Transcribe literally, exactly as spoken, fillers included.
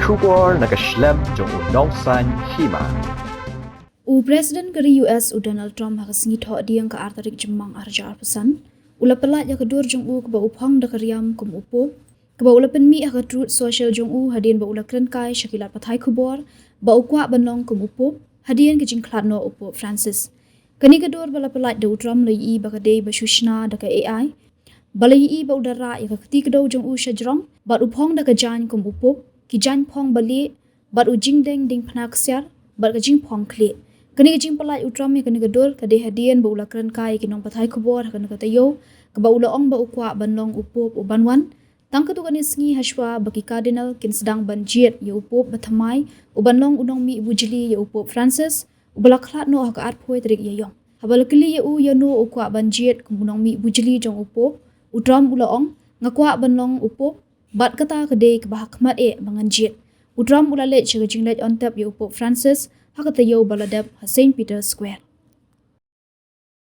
Khubor na ka shlem jong u Nongsaiñ Hima. U President ka ri U S u Donald Trump ha ka sngi Thohdieng ka ar tarik Jymmang ar hajar arphew san u la pyllait ïa ka dur jong u kaba u phong da ka riam kum u Pope, kaba u la pynmih ha ka Truth Social jong u hadien ba u la kren kai sha ki lad pathai khubor ba u kwah ban long kum u Pope hadien ka jingkhlad noh u Pope Francis. Kane ka dur ba la pyllait da u Trump la ïohi ba ka dei ba shu shna da ka A I, ba la ïohi ba u da rah ïa ka kti kdew jong u sha jrong bad u phong da ka jaiñ kum u Pope, ki jaiñ phong ba lieh, bad u jingdeng diengphna ksiar bad ka jingphong khlieh. Kane ka jingpyllait u Trump ïa kane ka dur ka dei hadien ba u la kren kai ïa ki nongpathai khubor ha kane ka taïew, kaba u la ong ba u kwah ban long u Pope u ban wan. Tang katto katne sngi hashwa ba ki Cardinal kin sdang ban jied ïa u Pope ba thymmai u ban long u nongmihbujli ïa u Pope Francis, uba la khlad noh ha ka arphew tarik Ïaïong. Haba la kylli ïa u ïano u kwah ban jied kum u nongmihbujli jong u Pope, u Trump u la ong, "Nga kwah ban long u Pope, bad kata ka dei kaba ha khmat eh ba ngan jied." U Trump u la leit sha ka jingleit on tep ïa u Pope Francis ha ka taïew ba la dep ha Saint Peter's Square.